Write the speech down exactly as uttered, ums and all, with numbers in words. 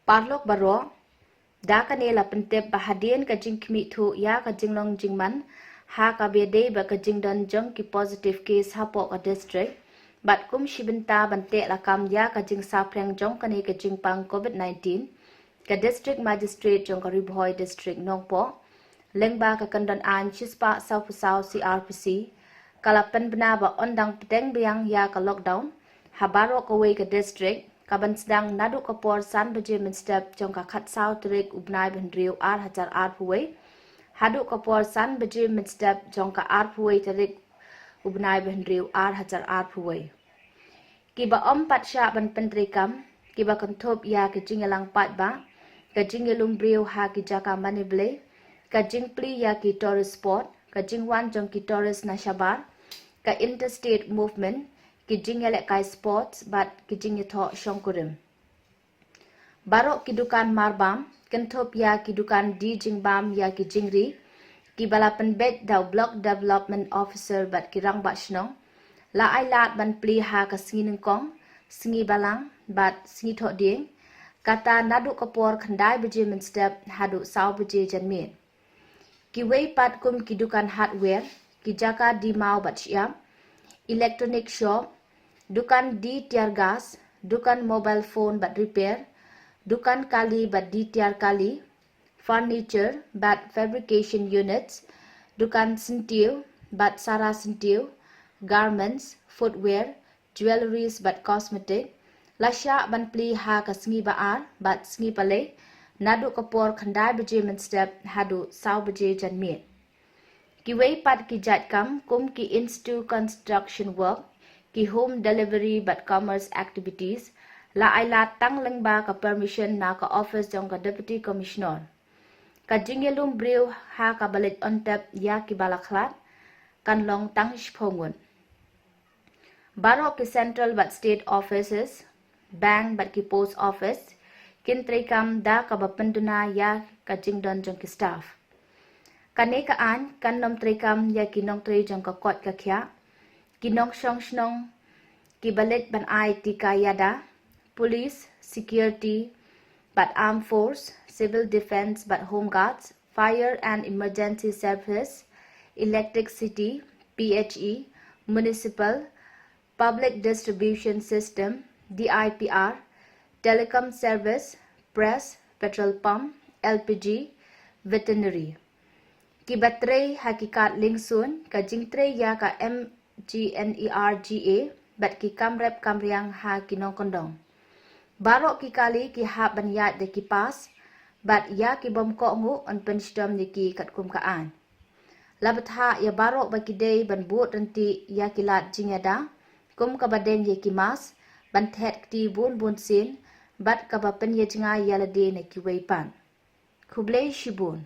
Parlok baroh, da kane la pyntip ba hadien ka jingkhmih thuh ïa ka jinglong jingman ha kaba ïadei bad ka jingdon jong ki positive case hapoh ka district bad kum shi bynta ban teh lakam ïa ka jingsaphriang jong kane ka jingpang COVID nineteen, ka District Magistrate jong ka Ri Bhoi District Nongpoh, lyngba ka kyndon aiñ shispah sawphew saw C R P C, ka la pynbna ba yn dang pdeng biang ïa ka lockdown ha baroh kawei ka district, ka ban sdang naduh ka por san baje mynstep jong ka khatsaw tarik u bnai ba hynriew ar hajar arphew wei haduh ka por san baje mynstep jong ka arphew wei tarik u bnai ba hynriew ar hajar arphew wei. Kiba ym pat shah ban pyntreikam, kiba kynthup ïa ka jingïalang paidbah, ka jingïalum briew ha ki jaka mane blei, ka jingplie ïa ki tourist spot, ka jingwan jong ki tourist na shabar, ka interstate movement, ki jingïalehkai sports bad ki jingïathoh shongkurim. Baroh ki dukan marbam, kynthup ïa ki dukan die jingbam ïa ki jingri, kiba la pynbeit da u Block Development Officer bad ki rangbah shnong, la ai lad ban plie ha ka sngi nyngkong, sngi balang bad sngi thohdieng, kata naduh ka por khyndai baje mynstep haduh saw baje janmiet. Kiwei pat kum ki dukan hardware, ki jaka die maw bad shyiap, electronic shop, dukan die tiar gas, dukan mobile phone bad repair, dukan kali bad die tiar kali, furniture bad fabrication units, dukan syntiew bad sara syntiew, garments, footwear, jewelleries bad cosmetic, la shah ban plie ha ka sngi ba ar bad sngi palei, naduh ka por khyndai baje mynstep haduh saw baje janmiet. Kiwei pat ki jait kam kum ki in-situ construction work, ki home delivery bad commerce activities, la ai lad tang lyngba ka permission na ka office jong ka Deputy Commissioner. Ka jingïalum briew ha kaba leit on tep ïa kiba la khlad kan long tang shiphew ngut. Baroh ki central bad state offices, bank bad ki post office, kin treikam da kaba pynduna ïa ka jingdon jong ki staff. Kane ka aiñ kan ym treikam ïa ki nongtrei jong ka koit ka khiah, ki nongshong shnong, kiba leit ban ai tika ïada, police, security bad armed force, civil defence bad home guards, fire and emergency service, electricity, P H E, municipal, public distribution system, D I P R, telecom service, press, petrol pump, L P G, veterinary. Kiba trei ha ki kad liengsuiñ, ka jingtrei ïa ka M G N E R G A bad ki kam rep kam riang ha ki nongkyndong. Baroh ki kali ki hap ban ïaid da ki pass bad ïa ki bym kohnguh yn pynshitom ïa ki katkum ka aiñ. La bthah ïa baroh ba ki dei ban bud ryntih ïa ki lad jingïada kum kaba deng ïa ki mask, ban thet kti bun bun sien bad kaba pynïajngai ïa lade na kiwei pat. Khublei shibun.